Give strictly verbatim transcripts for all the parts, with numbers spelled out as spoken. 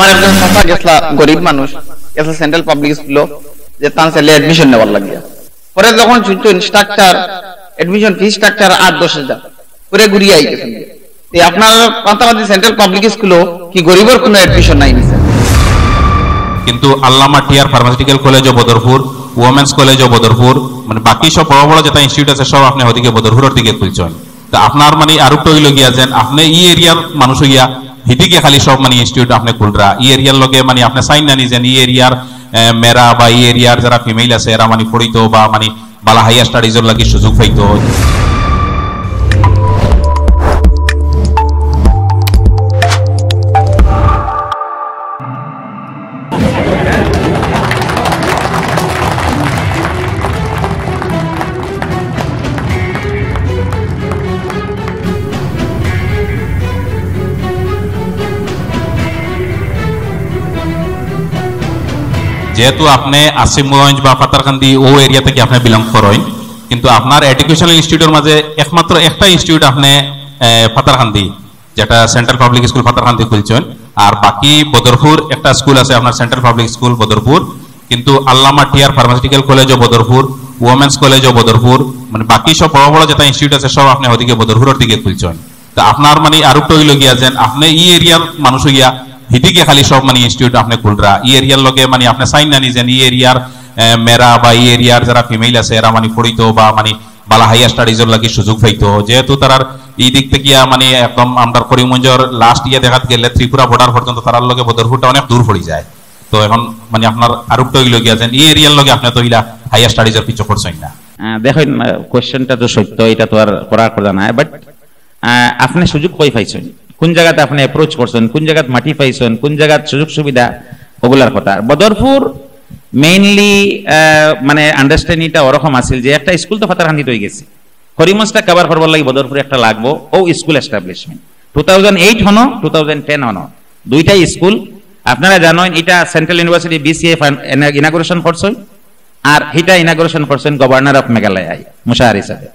আমার একজন চাচা গেছলা, গরিব মানুষ, গেছলা সেন্ট্রাল পাবলিক স্কুলো, যে তান ছেলে অ্যাডমিশন নেওয়ার লাগিয়া। পরে যখন শুনছো ইনস্ট্রাকচার, অ্যাডমিশন ফি স্ট্রাকচার আট দশ হাজার, পরে ঘুরিয়া আই গেছেন। এই আপনার মাতামাতি সেন্ট্রাল পাবলিক স্কুলো কি গরিবর কোনো অ্যাডমিশন নাই নি, স্যার? কিন্তু আল্লামা টিয়ার ফার্মাসিউটিক্যাল কলেজও বদরপুর, উইমেন্স কলেজও বদরপুর, মানে বাকি সব বড় বড় যেটা ইনস্টিটিউট আছে সব আপনে ওদিকে বদরপুরর দিকে খুলছইন। তো আপনার মানে আরোপটা অইলো গিয়া যেন আপনে ই এরিয়ার মানুষ অইয়া হিদিকে খালি সব মানে ইনস্টিটিউট আপনে খুলরা, ই এরিয়ার লগে মানে আপনে চাইন না নি যেন ই এরিয়ার, আহ, মেয়েরা বা ই এরিয়ার যারা ফিমেল আছে এরা মানে পড়িতো বা মানে বালা হায়ার স্টাডিজর লাগি সুযোগ পাইতো। যেহেতু আপনে আসিমগঞ্জ বা পাথারকান্দি ও এরিয়া থাকি আপনে বিলং করইন, কিন্তু আপনার এডুকেশনাল ইনস্টিটিউটর মাঝে একমাত্র একটা ইনস্টিটিউট আপনে, আহ, পাথারকান্দি, যেটা সেন্ট্রাল পাবলিক স্কুল পাথারকান্দি খুলছইন, আর বাকি বদরপুর একটা স্কুল আছে আপনার সেন্ট্রাল পাবলিক স্কুল বদরপুর, কিন্তু আল্লামা টিয়ার ফার্মাসিউটিক্যাল কলেজও বদরপুর, উইমেন্স কলেজও বদরপুর, মানে বাকি সব বড় বড় যেটা ইনস্টিটিউট আছে সব আপনে ওদিকে বদরপুরর দিকে খুলছইন। তো আপনার মানে আরোপটা অইলো গিয়া যেন আপনে ই এরিয়ার মানুষ অইয়া হিদিকে খালি সব মানে ইনস্টিটিউট আপনে খুলরা, ই এরিয়ার লগে মানে আপনে চাইন না নি যেন ই এরিয়ার, আহ, মেয়েরা বা ই এরিয়ার যারা ফিমেল আছে এরা মানে পড়িতো বা মানে বালা হায়ার স্টাডিজর লাগি সুযোগ পাইতো। যেহেতু তারার ই দিক থাকিয়া মানে একদম আমরার করিমগঞ্জর লাস্ট ইয়া দেখাত গেলে ত্রিপুরা বর্ডার পর্যন্ত তারার লগে বদরপুরটা অনেক দূর পড়ি যায়। তো এখন মানে আপনার আরোপটা অইলো গিয়া যেন ই এরিয়ার লগে আপনে তো ইলা হায়ার স্টাডিজর কিছু করছইন না। আহ, দেখইন, আহ, কোয়েশ্চেনটা তো সত্য, এটা তো আর করার কথা নাই, বাট আপনি সুযোগ কই পাইছইন, কোন জাগাত আপনি অ্যাপ্রোচ করছইন, কোন জাগাত মাটি পাইছইন, কোন জাগাত সুযোগ সুবিধা, ওগুলার কথা। আর বদরপুর মেইনলি মানে আন্ডারস্ট্যান্ডিংটা ওরকম আছিল যে একটা স্কুল তো পাথারকান্দিত অই গেছে, করিমগঞ্জটা কভার করবার লাগি বদরপুর একটা লাগবো, ও school establishment. Two thousand eight হনো, টু থাউজেন্ড টেন হনো, দুইটাই স্কুল। আপনারা জানইন, এটা সেন্ট্রাল ইউনিভার্সিটি বিসিএ ইনাগুরেশন করছইন, আর এটা ইনাগুরেশন করছইন গভর্নর অফ মেঘালয় মুশারফ হিসাবে।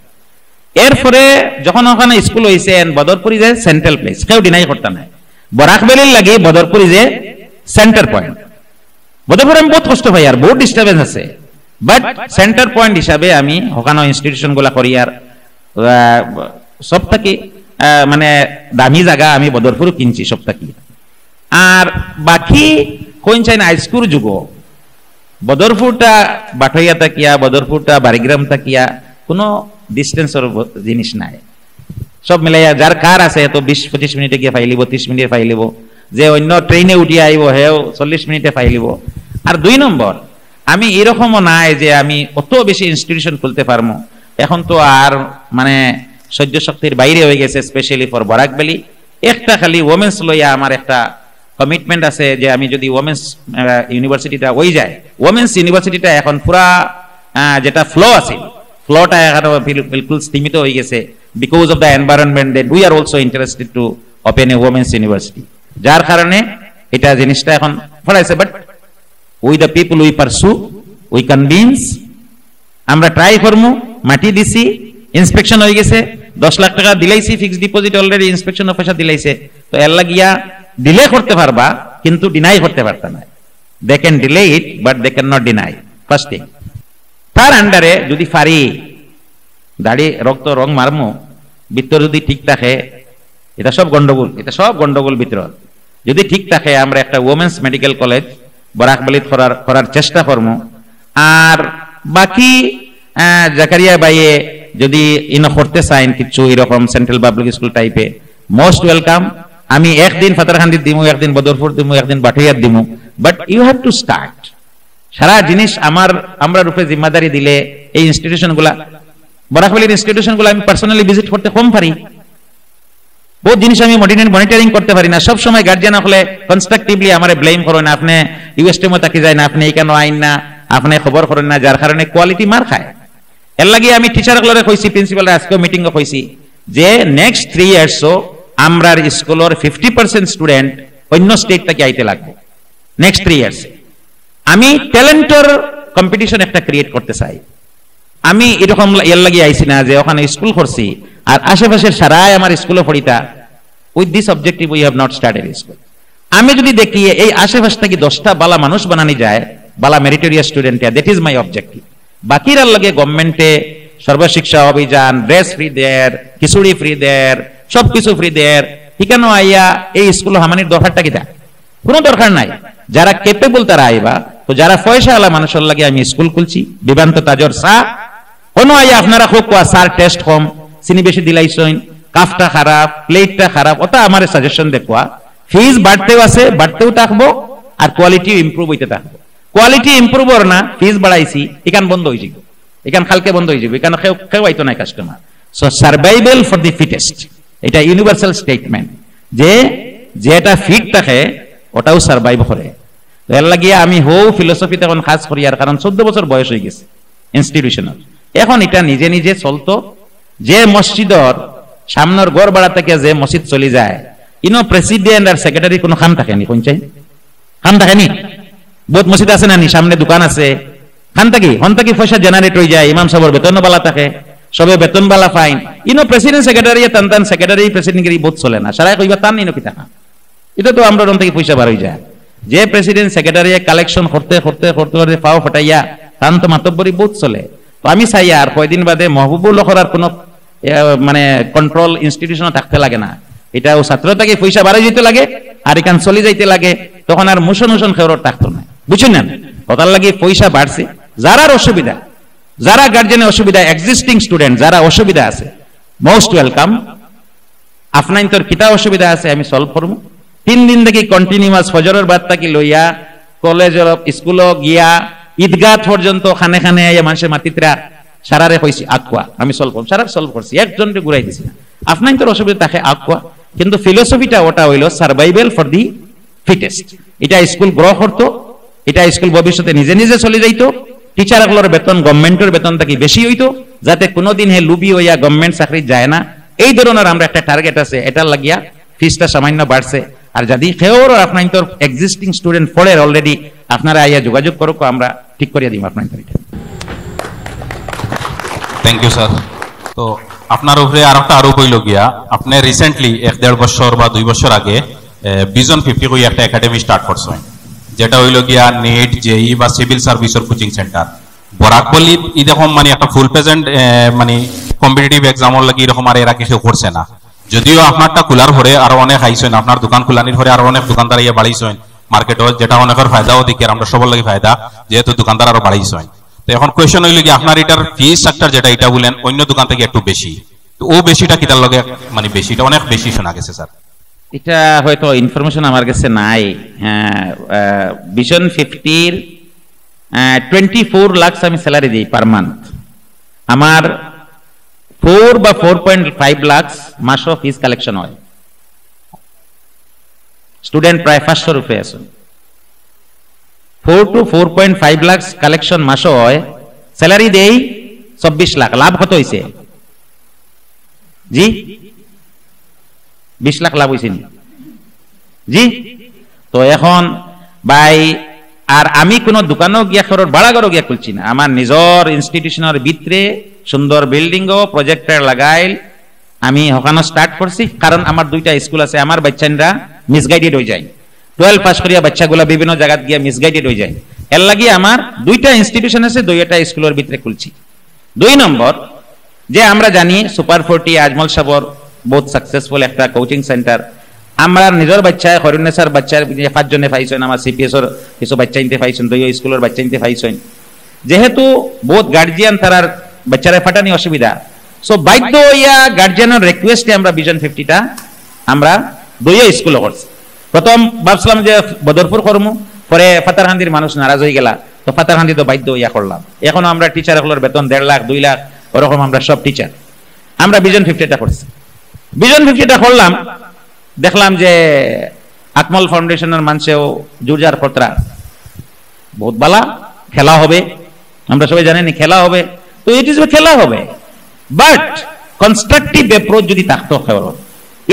এরপরে যখন ওখানে স্কুল হইছে, and Badarpur is a central place, কেউ ডিনাই করতা নাই। বরাক ভ্যালির লাগি Badarpur is a center point. Badarpur আমি বহুত কষ্ট পাই, আর বহুত ডিস্টারবেন্স আছে, বাট সেন্টার পয়েন্ট হিসাবে আমি ওখানে ইনস্টিটিউশন গুলা করি, আর আহ, সব থাকি আহ, মানে দামি জাগা আমি বদরপুরও কিনছি সব থাকি। আর বাকি কইন চাইন আইজকুর যুগো বদরপুরটা বাটইয়া থাকিয়া, বদরপুরটা বারিগ্রাম থাকিয়া কোনো ডিস্টেন্সর জিনিস নাই। সব মিলাইয়া যার কার আছে, এত বিশ পঁচিশ মিনিটে গিয়া পাইলিব, ত্রিশ মিনিটে পাইলিব। যে অন্য ট্রেনে উঠিয়া আইব, হেও চল্লিশ মিনিটে পাইলিব। আর দুই নম্বর, আমি এরকমও নাই যে আমি অত বেশি ইনস্টিটিউশন খুলতে পারমু। এখন তো আর মানে সহ্য শক্তির বাইরে হয়ে গেছে, স্পেশালি ফর বরাক ভ্যালি। একটা খালি ওমেন্স লইয়া আমার একটা কমিটমেন্ট আছে যে আমি যদি ওমেন্স ইউনিভার্সিটিটা হয়ে যায়, ওমেন্স ইউনিভার্সিটিটা এখন পুরা আহ, যেটা ফ্লো আছে, ফ্লোটা এখন বিল- বিলকুল স্তীমিত হয়ে গেছে। Because of the environment, that we are also interested to open a women's university, যার কারণে এটা জিনিসটা এখন ফলাইছে। But we the people, we pursue, we convince, আমরা ট্রাই করমু। মাটি দিছি, ইন্সপেকশন হয়ে গেছে, দশ লাখ টাকা দিলাইছি fixed deposit, already inspection officer দিলাইছে। তো এর লাগিয়া ডিলে করতে পারবা, কিন্তু ডিনাই করতে পারতা না। They can delay it, but they cannot deny. First thing. তার আন্ডারে যদি পারি, দাড়ি রক্ত রং মারমু, ভিতর যদি ঠিক থাকে, এটা সব গন্ডগোল, এটা সব গন্ডগোল ভিতর। যদি ঠিক থাকে, আমরা একটা উমেন্স মেডিকেল কলেজ বরাক ভ্যালিত করার করার চেষ্টা করমু। আর বাকি আহ, জাকারিয়া ভাইয়ে যদি ইনো করতে চাইন কিছু এরকম সেন্ট্রাল পাবলিক স্কুল টাইপে, মোস্ট ওয়েলকাম। আমি একদিন পাথারকান্দিত দিমু, একদিন বদরপুর দিমু, একদিন বাটইয়াত দিমু, but you have to start। সারা জিনিস আমার, আমরার উপরে জিম্মাদারি দিলে এই ইনস্টিটিউশন গুলা, বরাক ভ্যালির ইনস্টিটিউশন গুলা আমি পার্সোনালি ভিজিট করতে কম পারি। বহুত জিনিস আমি মনিটরিং করতে পারি না। সব সময় গার্জিয়ান হলে কনস্ট্রাকটিভলি আমারে ব্লেম করেন, আপনি ইউএসটিএম থাকি যায় না, আপনি এখানে আইন না, আপনি খবর করেন না, যার কারণে কোয়ালিটি মার খায়। এর লাগি আমি টিচার হকলরে কইছি, প্রিন্সিপালরে আজকেও মিটিংও কইছি যে নেক্সট থ্রি ইয়ার্সও আমরার স্কুলর ফিফটি পার্সেন্ট স্টুডেন্ট অন্য স্টেট থাকি আইতে লাগবো নেক্সট থ্রি ইয়ার্স। আমি ট্যালেন্টর কম্পিটিশন একটা ক্রিয়েট করতে চাই। আমি এরকম এর লাগি আইছি না যে ওখানে স্কুল করছি আর আশেপাশের সারাই আমার স্কুলে পড়িতা। With this objective we have not started school. আমি যদি দেখি এই আশেপাশ থাকি দশটা বালা মানুষ বানানি যায়, বালা meritorious student, that is my objective। বাকিরার লগে গভর্নমেন্টে সর্বশিক্ষা অভিযান, ড্রেস ফ্রি দের, খিচুড়ি ফ্রি দের, সবকিছু ফ্রি দের, ইখানো আইয়া এই স্কুল হামানির দরকারটা কিতা? কোনো দরকার নাই। যারা ক্যাপেবল তারা আইবা, তো যারা পয়সা আলা মানুষের লগে আমি স্কুল খুলছি, বিভ্রান্ত তাজর চা, অনো আইয়া আপনারা খুব কোয়া, "স্যার, টেস্ট কম, চিনি বেশি দিলাইছইন, কাপটা খারাপ, প্লেটটা খারাপ", ওটা আমার সাজেশন দেখুয়া। ফিজ বাড়তেও আছে, বাড়তেও থাকবো, আর কোয়ালিটি ইমপ্রুভ হইতে থাকবো। কোয়ালিটি ইমপ্রুভ অর না, ফিজ বাড়াইছি, ইখান বন্ধ হয়ে যাবে, ইখান কালকে বন্ধ হয়ে যাবে, ইখান কেউ, কেউ আইতো নাই customer. So survival for the fittest, এটা ইউনিভার্সাল স্টেটমেন্ট, যে যেটা ফিট থাকে ওটাও সার্ভাইভ করে। তো এর লাগিয়া আমি হউ ফিলোসফিতে এখন কাজ করি, আর কারণ চোদ্দ বছর বয়স হয়ে গেছে ইনস্টিটিউশনের, এখন এটা নিজে নিজে চলতো। যে মসজিদর সামনের ঘর ভাড়া থেকে যে মসজিদ চলে যায়, ইনো প্রেসিডেন্ট আর সেক্রেটারি কোনো কাম থাকে নি, কোন চাই কাম থাকে নি? বহুত মসজিদ আছে না নি, সামনে দোকান আছে, খান থাকি, হন থাকি পয়সা জেনারেট হয়ে যায়, ইমাম সাহেবের বেতন বালা থাকে, সবে বেতন বালা পাইন। ইনো প্রেসিডেন্ট সেক্রেটারি, তান তান সেক্রেটারি প্রেসিডেন্ট গিরি বহুত চলে না, সারাই কইবা তান ইনো কিতা কাম? এটা তো আমরা রন থেকে পয়সা বার হয়ে যায়। যে প্রেসিডেন্ট সেক্রেটারি কালেকশন করতে করতে করতে করতে পাও ফাটাইয়া তান তো মাতব্বরি বহুত চলে। তো আমি চাই আর কয়দিন বাদে মহবুবুল হকর আর কোনো, এ, মানে কন্ট্রোল ইনস্টিটিউশনও থাকতে লাগে না, এটাও ছাত্র থেকে পয়সা বাড়াই যেতে লাগে, আর এখান চলে যাইতে লাগে, তখন আর মোশন মোশন খেউরর থাকতো না, বুঝছেন না? ওটার লাগি পয়সা বাড়ছে। যারার অসুবিধা, যারা গার্জেনের অসুবিধা, এক্সিস্টিং স্টুডেন্ট যারা অসুবিধা আছে, মোস্ট ওয়েলকাম। আপনাইন্তর কিতা অসুবিধা আছে আমি সলভ করমু। তিন দিন থাকি কন্টিনিউয়াস ফজরর বাদ থাকি লইয়া কলেজর স্কুলো গিয়া ঈদগাহ পর্যন্ত খানে খানে আইয়া মানুষের মাতিত্রা সারারে কইছি আকুয়া, আমি সলভ করমু, সারার সলভ করছি, একজনরে ঘুরাই দিছি না। আপনাইন্তর অসুবিধা থাকে আকুয়া, কিন্তু ফিলোসফিটা ওটা হইল সার্ভাইভাল ফর দি ফিটেস্ট। এটা স্কুল গ্রো করতো, এটা স্কুল ভবিষ্যতে নিজে নিজে চলে যাইতো। টিচার অকলর বেতন গভর্নমেন্টর বেতন থাকি বেশি হইতো, যাতে কোনোদিন হে লুবি হইয়া গভর্নমেন্ট চাকরি যায় না। এই ধরনের আমরা একটা টার্গেট আছে, এটার লাগিয়া ফিজটা সামান্য বাড়ছে। আর যদি কেউর আপনাইন্তর এক্সিস্টিং স্টুডেন্ট পড়ের অলরেডি, আপনারা আইয়া যোগাযোগ করুক, আমরা ঠিক করিয়া দিব আপনাইন্তর এটা। Thank you sir. তো আপনার উপরে আর একটা আরোপ হইল গিয়া, আপনি রিসেন্টলি এক দেড় বছর বা দুই বছর আগে ভিশন ফিফটি কই একটা একাডেমি স্টার্ট করছেন, যেটা হইল গিয়া নিট, জেই বা সিভিল সার্ভিসের কোচিং সেন্টার। বরাক ভ্যালি এরকম মানে একটা ফুল প্রেজেন্ট মানে কম্পিটিটিভ এক্সামর লাগি এরকম আর এর আগে কেউ করছে না। যদিও আপনারটা খোলার পরে আরো অনেক আইছেন, আপনার দোকান খোলানির পরে আরো অনেক দোকানদার ইয়ে বাড়াইছেন মার্কেটও, যেটা অনেকের ফায়দাও দিকে, আর আমরা সবার লাগি ফায়দা, যেহেতু দোকানদার আরো বাড়াইছেন। তো এখন কোয়েশ্চন হইল কি, আপনার এটার ফি স্ট্রাকচার যেটা, এটা বলেন অন্য দোকান থেকে একটু বেশি, তো ও বেশিটা কিতার লগে, মানে বেশিটা অনেক বেশি শোনা গেছে স্যার। এটা হয়তো ইনফরমেশন আমার কাছে নাই। হ্যাঁ, ভিশন ফিফটির টোয়েন্টি ফোর লাখস আমি স্যালারি দিই পার মান্থ। আমার ফোর বা ফোর পয়েন্ট ফাইভ লাখস মাসও ফিজ কালেকশন হয়। স্টুডেন্ট প্রায় পাঁচশোর উপরে আছে। Four to four point five lakhs collection মাসও হয়, স্যালারি দেই চব্বিশ লাখ। লাভ কত হইছে? জি, বিশ লাখ লাভ হইছে নি? জি। তো এখন ভাই, আর আমি কোনো দোকানও গিয়া, কারোর ভাড়া ঘরও গিয়া খুলছি না, আমার নিজর ইনস্টিটিউশনের ভিতরে সুন্দর বিল্ডিংও প্রজেক্টর লাগাইল, আমি ওখানে স্টার্ট করছি। কারণ আমার দুইটা স্কুল আছে, আমার বাচ্চাইনরা মিসগাইডেড হয়ে যায়, টুয়েলভ পাস করিয়া বাচ্চাগুলা বিভিন্ন জায়গাত গিয়া মিসগাইডেড হয়ে যায়। এর লাগি আমার দুইটা ইনস্টিটিউশন আছে, দুইটা স্কুলের ভিতরে খুলছি। দুই নম্বর, যে আমরা জানি সুপার ফোরটি আজমল সাবর বহুত সাকসেসফুল একটা কোচিং সেন্টার। আমরা নিজর বাচ্চায়, হরিণেশার বাচ্চার যে পাঁচজনে পাইছেন, আমার সিপিএস ওর কিছু বাচ্চা ইনতে পাইছেন, দুইও স্কুলের বাচ্চা ইনতে পাইছেন। যেহেতু বহুত গার্জিয়ান তারার বাচ্চারা ফাটানি অসুবিধা, সো বাধ্য হইয়া গার্জিয়ানের রিকোয়েস্টে আমরা ভিশন ফিফটিটা আমরা দুইও স্কুলে করছি। প্রথম ভাবছিলাম যে বদরপুর করমু, পরে পাথারকান্দির মানুষ নারাজ হয়ে গেলা, তো পাথারকান্দি তো বাধ্য হইয়া করলাম। এখনো আমরা টিচার অকলর বেতন দেড় লাখ, দুই লাখ, ওরকম আমরা সব টিচার। আমরা ভিশন ফিফটিটা করছি। ভিশন ফিফটিটা করলাম, দেখলাম যে আকমল ফাউন্ডেশনের মানুষেও জোরজার করতরা, বহুত বালা খেলা হবে, আমরা সবাই জানি নি খেলা হবে, তো ইট ইজ খেলা হবে, বাট কনস্ট্রাকটিভ অ্যাপ্রোচ যদি থাকতো,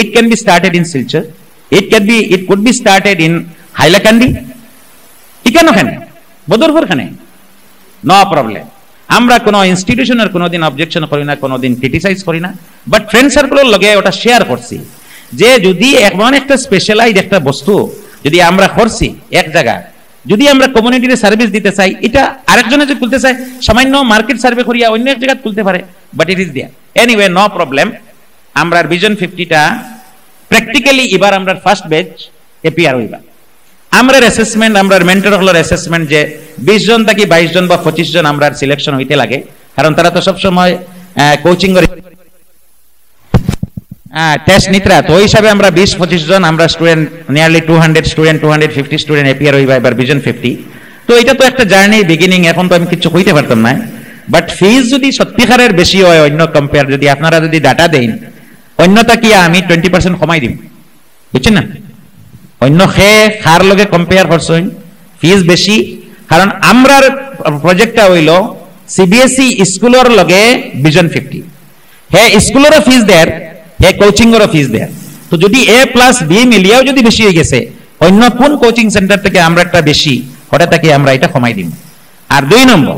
it can be started in Silchar, it can be, it could be started in Hailakandi, ইখানো কেনে, বদরপুর কেনে, নো প্রবলেম। আমরা কোনো ইনস্টিটিউশনের কোনোদিন অবজেকশন করি না, কোনোদিন ক্রিটিসাইজ করি না, বাট ফ্রেন্ড সার্কেলের লগে ওটা শেয়ার করছি যে যদি এমন একটা স্পেশালাইজ একটা বস্তু যদি আমরা করছি এক জায়গা, যদি আমরা কমিউনিটির সার্ভিস দিতে চাই, এটা আরেকজনে যদি খুলতে চায়, সামান্য মার্কেট সার্ভে করিয়া অন্য এক জায়গায় খুলতে পারে, but it is there. Anyway, no problem. আমরার ভিশন ফিফটিটা প্র্যাকটিক্যালি এবার আমরার ফার্স্ট ব্যাচ অ্যাপিয়ার হইবা। আমরার অ্যাসেসমেন্ট, আমরার মেন্টর অকলর অ্যাসেসমেন্ট যে বিশ জন থাকি বাইশ জন বা পঁচিশ জন আমরার সিলেকশন হইতে লাগে, কারণ তারা তো সবসময় কোচিং করে টেস্ট নিতরা। তো ওই হিসাবে আমরা বিশ পঁচিশ জন, আমরা student, nearly two hundred student, two hundred fifty student appear হইবা এবার ভিশন ফিফটি। তো এটা তো একটা জার্নি বিগিনিং, এখন তো আমি কিছু কইতে পারতাম না। বাট ফিজ যদি সত্যিকারের বেশি হয় অন্য কম্পেয়ার, যদি আপনারা যদি ডাটা দেন, অন্য থাকিয়া আমি টোয়েন্টি পার্সেন্ট কমাই দিম, বুঝছেন না? অন্য খে খার লগে কম্পেয়ার করছইন, ফিজ বেশি, কারণ আমরার প্রজেক্টটা হইল সিবিএসই স্কুলর লগে ভিশন ফিফটি। হে স্কুলরও ফিজ দের, হে কোচিংরও ফিজ দের। তো যদি এ প্লাস বি মিলিয়াও যদি বেশি হয়ে গেছে, অন্য কোন কোচিং সেন্টার থেকে আমরা একটা বেশি, ওটা থেকে আমরা এটা কমাই দিব। আর দুই নম্বর,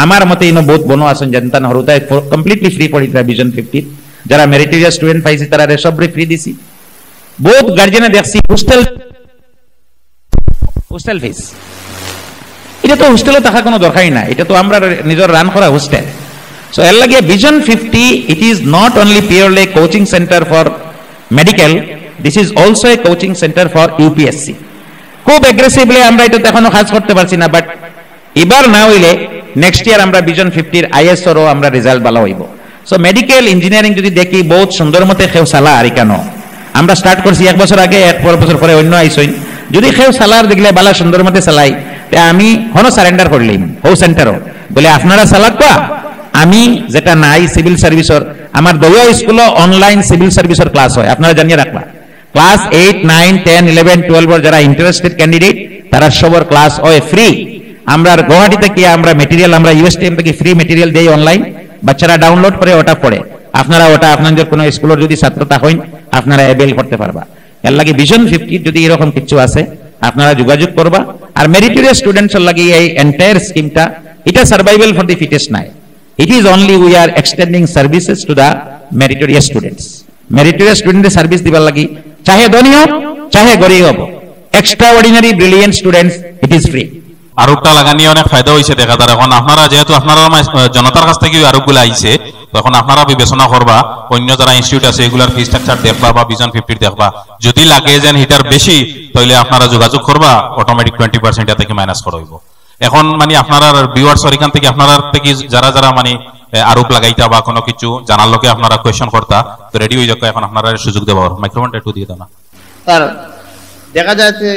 আমার মতে ইনো বহুত বনো আছেন, যেন তান হরুতায় কমপ্লিটলি ফ্রি পড়িতরা ভিশন ফিফটির, যারা মেরিটোরিয়াস স্টুডেন্ট পাইছি, তারা সবরে ফ্রি দিছি। বহুত গার্জেনে দেখছি হোস্টেল, হোস্টেল ফিস, এটা তো হোস্টেলে থাকা কোনো দরকারই না, এটা তো আমরা নিজের রান করা হোস্টেল। So এর লাগে vision fifty, it is not only purely coaching center for medical, this is also a coaching center for UPSC. খুব অ্যাগ্রেসিভলি আমরা এটা তো এখনো কাজ করতে পারছি না, বাট এবার না হইলে নেক্সট ইয়ার আমরা ভিশন ফিফটির আইএসওরও আমরা রেজাল্ট ভালো হইব। সো মেডিকেল ইঞ্জিনিয়ারিং যদি দেখি, বহুত সুন্দর মতে কেউ চালা আর কেন। আমরা স্টার্ট করছি এক বছর আগে, এক পর বছর পরে অন্য আইসইন। যদি কেউ চালার দেখলে বালা সুন্দর মতে চালাই, তে আমি হনো সারেন্ডার করলিম হৌ সেন্টারও। বলে, আপনারা চালাক বা, আমি যেটা নাই সিভিল সার্ভিসর, আমার দয়া স্কুলও অনলাইন সিভিল সার্ভিসর ক্লাস হয়, আপনারা জানিয়ে রাখবা। Class eight, nine, ten, eleven, টুয়েলভর যারা ইন্টারেস্টেড ক্যান্ডিডেট, তারা সবর ক্লাস হয় ফ্রি। আমরা গুয়াহাটি থেকে আমরা মেটেরিয়াল, আমরা ইউএসটিএম থেকে ফ্রি মেটেরিয়াল দেই অনলাইন, বাচ্চারা ডাউনলোড করে ওটা পড়ে। আপনারা ওটা আপনাদের কোনো স্কুলের যদি ছাত্র তা হইন, আপনারা অ্যাভেল করতে পারবা। এর লাগে ভিশন ফিফটি যদি এরকম কিছু আছে, আপনারা যোগাযোগ করবা। আর মেরিটোরিয়াস স্টুডেন্টসর লাগি এই এন্টায়ার স্কিমটা, এটা survival for the fittest নাই। It is only we are extending services to the meritorious students. Meritorious স্টুডেন্টে সার্ভিস দিবার লাগি, চাহে ধনী হোক, চাহে গরিব হোক, extraordinary brilliant students, it is free. আরোপটা লাগানি অনেক ফায়দা হয়েছে দেখা যার। এখন আপনারা যেহেতু আপনারা মা-, জনতার কাছ থেকে আরোপগুলো আইছে, তো এখন আপনারা বিবেচনা করবা অন্য যারা ইনস্টিটিউট আছে এগুলার ফি স্ট্রাকচার দেখবা বা ভিশন ফিফটির দেখবা, যদি লাগে যেন হিটার বেশি, তাহলে আপনারা যোগাযোগ করবা, অটোমেটিক টোয়েন্টি পার্সেন্ট থেকে মাইনাস করা হইব। এখন মানে আপনারা ভিউয়ার্স এখান থেকে আপনারা থেকে যারা যারা মানে এ, আরোপ লাগাইতা বা কোনো কিছু জানার লোকে আপনারা কোয়েশ্চন করতা, তো রেডি হয়ে যাক, এখন আপনারা সুযোগ দেওয়া হবে। মাইক্রোফোনটা একটু দিয়ে দাও না। স্যার, দেখা যায় যে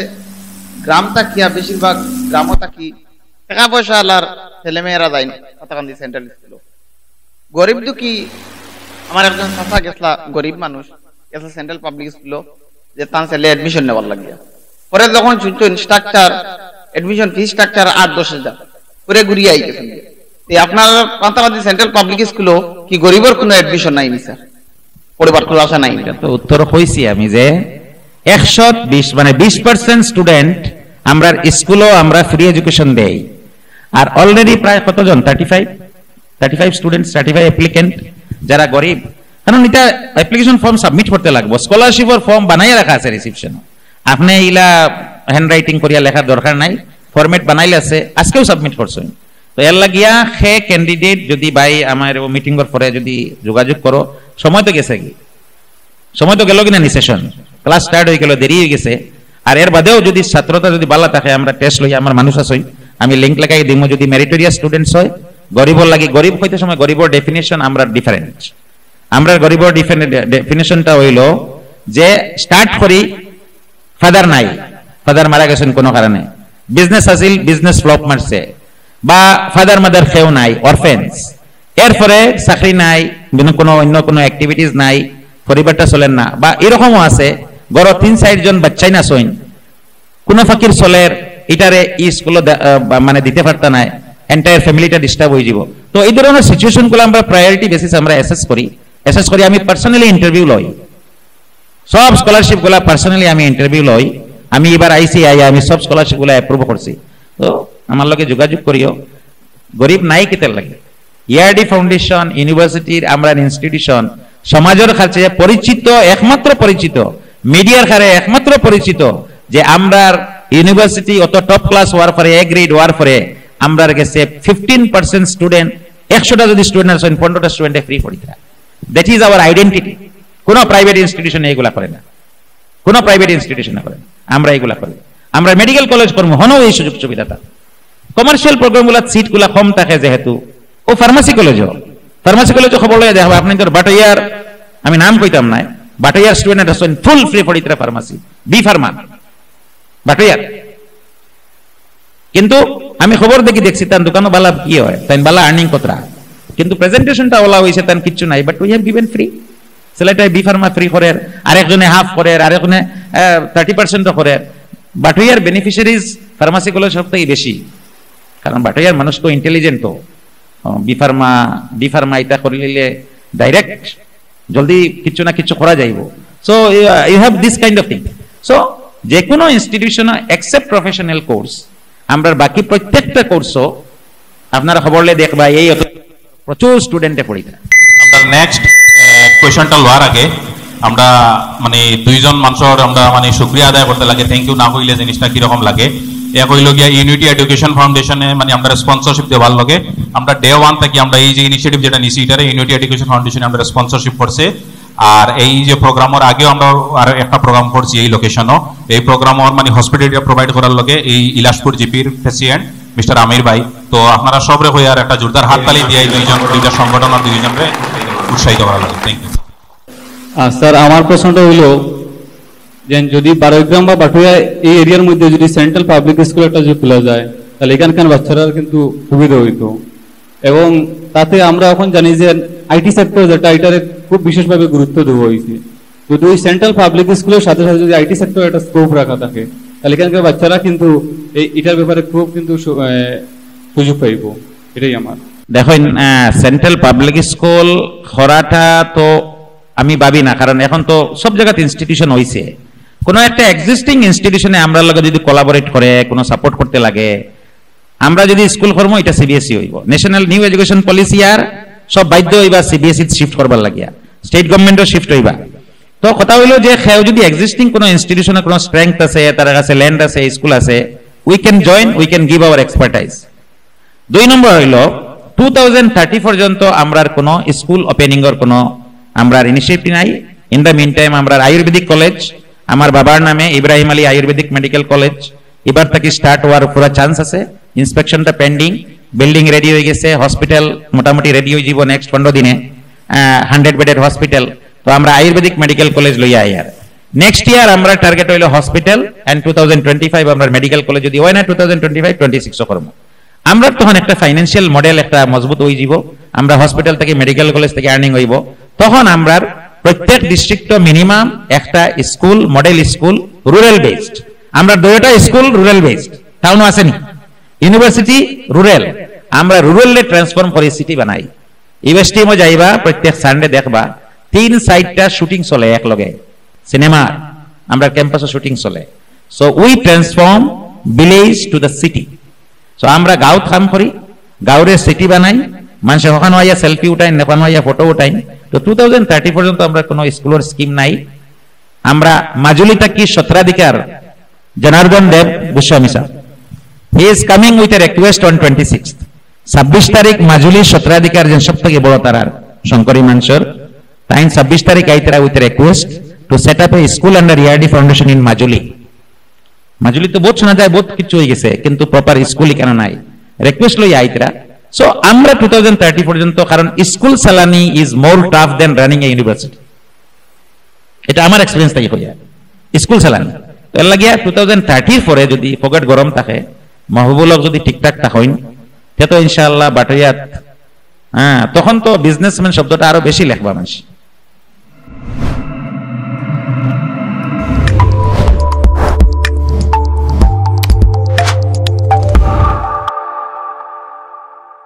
গ্রাম থাকিয়া, বেশিরভাগ গ্রামও থাকি, টাকা পয়সা আলার ছেলে মেয়েরা যায় না পাতাকান্দি সেন্ট্রাল স্কুলও। গরিব দুঃখী, আমার একজন চাচা গেছলা, গরিব মানুষ, গেছলা সেন্ট্রাল পাবলিক স্কুলও, যে তান ছেলে অ্যাডমিশন নেওয়ার লাগিয়া। পরে যখন শুনছো ইনস্ট্রাকচার, অ্যাডমিশন ফি স্ট্রাকচার আট দশ হাজার, পরে ঘুরিয়ে আই গেছেন। এই আপনার পাতাকান্দি সেন্ট্রাল পাবলিক স্কুলও কি গরিবের কোনো অ্যাডমিশন নাই নি স্যার? পরিবার খোলাসা নাই নি? তো উত্তর কইছি আমি যে একশো বিশ, মানে বিশ পার্সেন্ট স্টুডেন্ট আমরার স্কুলও আমরা ফ্রি এডুকেশন দেই। আর অলরেডি প্রায় কতজন, thirty five, thirty five students, thirty five applicant, যারা গরিব, কারণ এটা অ্যাপ্লিকেশন ফর্ম সাবমিট করতে লাগবো, স্কলারশিপর ফর্ম বানাইয়া রাখা আছে রিসিপশন। আপনি ইলা হ্যান্ড রাইটিং করিয়া লেখার দরকার নাই, ফরম্যাট বানাইলে আছে, আজকেও সাবমিট করছেন। তো এর লাগিয়া সে ক্যান্ডিডেট যদি ভাই আমার মিটিংর পরে যদি যোগাযোগ করো, সময় তো গেছে কি, সময় তো গেল কিনা নি সেশন, ক্লাস স্টার্ট হয়ে গেল, দেরি হয়ে গেছে। আর এর বাদেও যদি ছাত্রতা যদি বালা থাকে, আমরা টেস্ট লই, আমার মানুষ আছই, আমি লিংক লাগাই দিমু। যদি মেরিটোরিয়াস স্টুডেন্টস হয়, গরিবর লাগি, গরিব হইতে সময় গরিবর ডেফিনেশন আমরা ডিফারেন্ট। আমরা গরিবর ডেফিনেশনটা হইল যে স্টার্ট করি, ফাদার নাই, ফাদার মারা গেছেন কোনো কারণে, বিজনেস আছিল, বিজনেস ফ্লপ মারছে, বা ফাদার মাদার কেউ নাই, অরফেন্স, এরপরে চাকরি নাই, বিন-, কোনো অন্য কোনো অ্যাক্টিভিটিস নাই, পরিবারটা চলের না, বা এরকমও আছে ঘরো তিন চারজন বাচ্চাই না সইন, কোনো ফাকির চলের, ইটারে ই স্কুলো দে-, আহ, বা-, মানে দিতে পারতা নাই, এন্টায়ার ফ্যামিলিটা ডিস্টার্ব হয়ে যাব। তো এই ধরনের সিচুয়েশনগুলো আমরা প্রায়োরিটি বেসিস আমরা অ্যাসেস করি, অ্যাসেস করি। আমি পার্সোনালি ইন্টারভিউ লই, সব স্কলারশিপগুলা পার্সোনালি আমি ইন্টারভিউ লই। আমি এবার আইসি আই আমি সব স্কলারশিপগুলা অ্যাপ্রুভ করছি। তো আমার লগে যোগাযোগ করিও। গরিব নাই কিতার লাগে? ইয়ারডি ফাউন্ডেশন, ইউনিভার্সিটির আমরা ইনস্টিটিউশন, সমাজের কাছে পরিচিত, একমাত্র পরিচিত, মিডিয়ার কাছে একমাত্র পরিচিত, যে আমরার ইউনিভার্সিটি অত টপ ক্লাস হওয়ার পরে, এ গ্রেড হওয়ার পরে, আমরার গেছে ফিফটিন পার্সেন্ট স্টুডেন্ট, একশোটা যদি স্টুডেন্ট আছইন, পনেরোটা স্টুডেন্টে ফ্রি পড়িতরা। That is our identity. কোনো প্রাইভেট ইনস্টিটিউশনে এগুলা করে না, কোনো প্রাইভেট ইনস্টিটিউশনে করে না, আমরা এগুলা করি। আমরা মেডিকেল কলেজ করমু, হনো এই সুযোগ সুবিধাটা। কমার্শিয়াল প্রোগ্রামগুলা সিটগুলা কম থাকে যেহেতু, ও ফার্মাসি কলেজও, ফার্মাসি কলেজও খবর লইয়া দেখবা, আপনার বাটইয়ার, আমি নাম কইতাম না, বাটইয়ার স্টুডেন্ট আছইন ফুল ফ্রি পড়িতরা ফার্মাসি, বি ফার্মা, বাটইয়ার। কিন্তু আমি খবর দেখি দেখছি তান দোকানও বালা কি হয়, তাইন বালা আর্নিং কতরা, কিন্তু প্রেজেন্টেশনটা ওলা হইছে, তান কিচ্ছু নাই, but we have given free। সিলেটে বি ফার্মা ফ্রি করের, আরেকজনে হাফ করের, আরেকজনে থার্টি পার্সেন্টও করের। বাটইয়ার বেনিফিশিয়ারিজ ফার্মাসি কলেজ সব থেকে বেশি, কারণ বাটইয়ার মানুষ তো ইন্টেলিজেন্ট তো, বি ফার্মা, ডি ফার্মা এটা করে নিলে ডাইরেক্ট জলদি কিছু না কিছু করা যাইব। So you have this kind of thing। So যে কোনো ইনস্টিটিউশন, এক্সেপ্ট প্রফেশনাল কোর্স, আমরা বাকি প্রত্যেকটা কোর্সও আপনারা খবর লে দেখবা, এই অত প্রচুর স্টুডেন্টে পড়িতা। আমরা নেক্সট কোয়েশনটা লওয়ার আগে আমরা মানে দুইজন মানুষের আমরা মানে শুক্রিয়া আদায় করতে লাগে, থ্যাংক ইউ না কইলে জিনিসটা কিরকম লাগে। এক হইল গিয়া ইউনিটি এডুকেশন ফাউন্ডেশনে মানে আমরা স্পন্সরশিপ দেওয়ার লগে আমরা ডে ওয়ান থাকি আমরা এই যে ইনিশিয়েটিভ যেটা নিছি এটারে ইউনিটি এডুকেশন ফাউন্ডেশনে আমরা স্পন্সরশিপ করছে। আর এই যে প্রোগ্রামের আগেও আমরা আর একটা প্রোগ্রাম করছি এই লোকেশনও, এই প্রোগ্রামর মানে হসপিটালিটি প্রোভাইড করার লগে এই ইলাসপুর জিপির প্রেসিডেন্ট মিস্টার আমির ভাই। তো আপনারা সবরে কই আর একটা জোরদার হাততালি দিয়ে এই দুইজন দুইটা সংগঠন আর দুইজনরে উৎসাহিত করা লাগে। Thank you. আর স্যার, আমার প্রশ্নটা হইল যে যদি বারোইগ্রাম বা বাটুয়া এই এরিয়ার মধ্যে যদি সেন্ট্রাল পাবলিক স্কুল একটা যদি খোলা যায়, তাহলে এখানকার বাচ্চারা কিন্তু সুবিধা হইতো। এবং তাতে আমরা এখন জানি যে আইটি সেক্টর যেটা, এটারে খুব বিশেষভাবে গুরুত্ব দেওয়া হয়েছে। যদি ওই সেন্ট্রাল পাবলিক স্কুলের সাথে সাথে যদি আইটি সেক্টর একটা স্কোপ রাখা থাকে, তাহলে এখানকার বাচ্চারা কিন্তু এই এটার ব্যাপারে খুব কিন্তু সু- এ, সুযোগ পাইব। এটাই আমার। দেখইন, সেন্ট্রাল পাবলিক স্কুল করাটা তো আমি ভাবি না, কারণ এখন তো সব জায়গাতে ইনস্টিটিউশন হইছে। কোনো একটা এক্সিস্টিং ইনস্টিটিউশনে আমরা লগে যদি কোলাবোরেট করে, কোনো সাপোর্ট করতে লাগে, আমরা যদি স্কুল করমু, এটা সিবিএসই হইব। ন্যাশনাল নিউ এডুকেশন পলিসি আর সব বাধ্য হইবা সিবিএসই শিফট করবার লাগিয়া, স্টেট গভর্নমেন্টও শিফট হইবা। তো কথা হইল যে কেউ যদি এক্সিস্টিং কোনো ইনস্টিটিউশনে কোনো স্ট্রেংথ আছে, তার কাছে ল্যান্ড আছে, স্কুল আছে, we can join, we can give our expertise। দুই নম্বর হইল, টু থাউজেন্ড থার্টি পর্যন্ত আমরার কোনো স্কুল ওপেনিংর কোনো আমরার ইনিশিয়েটিভ নাই। In the meantime আমরার আয়ুর্বেদিক কলেজ, আমার বাবার নামে ইব্রাহিম আলী আয়ুর্বেদিক মেডিকেল কলেজ, এবার থাকি স্টার্ট হওয়ার পুরা চান্স আছে। ইন্সপেকশনটা পেন্ডিং, বিল্ডিং রেডি হয়ে গেছে, হসপিটাল মোটামুটি রেডি হয়ে যাব নেক্সট পনেরো দিনে, হান্ড্রেড বেডের হসপিটাল। তো আমরা আয়ুর্বেদিক মেডিকেল কলেজ লইয়া আইয়ার। নেক্সট ইয়ার আমরা টার্গেট হইল hospital, and two thousand twenty five আমরা মেডিকেল কলেজ যদি হয় না, two thousand twenty five twenty সিক্সও করবো। আমরা তখন একটা ফাইন্যান্সিয়াল মডেল একটা মজবুত হয়ে যাব। আমরা হসপিটাল থেকে, মেডিকেল কলেজ থেকে আর্নিং হইব। তখন আমরা প্রত্যেক ডিস্ট্রিক্টও মিনিমাম একটা school, model school, rural based. আমরা দুইটা স্কুল রুরাল বেসড, টাউনও আছে নি, ইউনিভার্সিটি রুরাল। আমরা রুরালরে ট্রান্সফর্ম করি, সিটি বানাই। ইউএসটিএমও যাইবা, প্রত্যেক সানডে দেখবা তিন চাইরটা শুটিং চলে এক লগে, সিনেমা, আমরা ক্যাম্পাসও শুটিং চলে। So we transform village to the city। So আমরা গাঁওত কাম করি, গাঁওরে সিটি বানাই, মানুষে ওখানো আইয়া সেলফি উঠাইন, ওখানো আইয়া ফটো উঠাইন। তো টু থাউজেন্ড থার্টি পর্যন্ত আমরা কোনো স্কুলের স্কিম নাই। আমরা মাজুলি থাকি সত্রাধিকার Janardan Dev Goswami sir, he is coming with a request on twenty sixth। ছাব্বিশ তারিখ মাজুলি সত্রাধিকার যেন সব থেকে বড় তারার শঙ্করী মানসর, তাইন ছাব্বিশ তারিখ আইতরা with request to set up a school under ERD foundation in Majuli. মাজুলি তো বহুত শোনা যায়, বহুত কিছু হয়ে গেছে, কিন্তু প্রপার স্কুল এখানে নাই। রিকোয়েস্ট লই আইতরা। সো আমরা টু থাউজেন্ড থার্টি পর্যন্ত, কারণ স্কুল চালানি is more tough than running a university। এটা আমার এক্সপিরিয়েন্স থেকে কইয়া, স্কুল চালানি। তো এর লাগিয়া টু থাউজেন্ড থার্টির পরে যদি পকেট গরম থাকে, মাহবুবুল হক যদি ঠিকঠাক থাকইন, তে তো ইনশাআল্লাহ বাটইয়াত, হ্যাঁ, তখন তো বিজনেসম্যান শব্দটা আরো বেশি লেখবা মানুষ।